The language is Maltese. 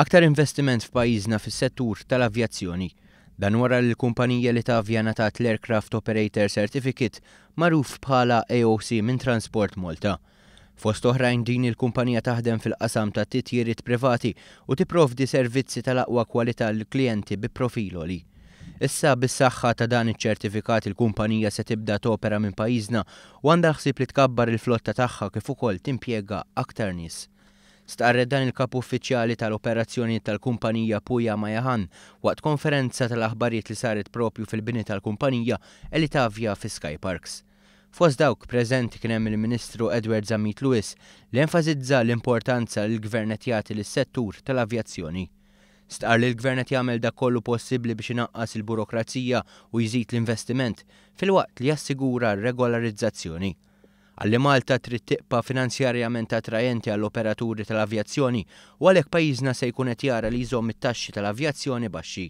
Aktar investiment f'pajjiżna fis-settur tal-avjazzjoni. Dan wara li l-kumpanija Elitavia ngħatat l-Aircraft Operator Certificate magħruf bħala AOC minn Transport Malta. Fost oħrajn din il-kumpanija taħdem fil-qasam ta' titjiriet privati u tipprovdi servizzi tal-aqwa kwalità lill-klijenti bi profil għoli. Issa bis-saħħa ta' dan iċ-ċertifikat il-kumpanija se tibda topera minn pajjiżna u għandha l-ħsieb li tkabbar il-flotta tagħha kif ukoll timpjega aktar nies. Stqarret dan il-Kap Uffiċjali tal-Operazzjonijiet tal-kumpanija Puya Mayahan waqt konferenza tal-aħbarijiet li saret propju fil-bini tal-kumpanija Elitavia fi Sky Parks. Fost dawk preżenti kien hemm il-Ministru Edward Zammit Lewis li enfasizza l-importanza li l-Gvern qed jagħti lis-settur tal-avjazzjoni. Stqarr li l-Gvern qed jagħmel dak kollu possibbli biex inaqqas il-burokrazija u jżid l-investiment filwaqt li jassigura r-regolarizzazzjoni. Qal li Malta trid tibqa' finanzjarjament attrajenti għall-operaturi tal-avjazzjoni u għalhekk pajjiżna se jkun qed jara li jżomm it-taxxi tal-avjazzjoni baxxi.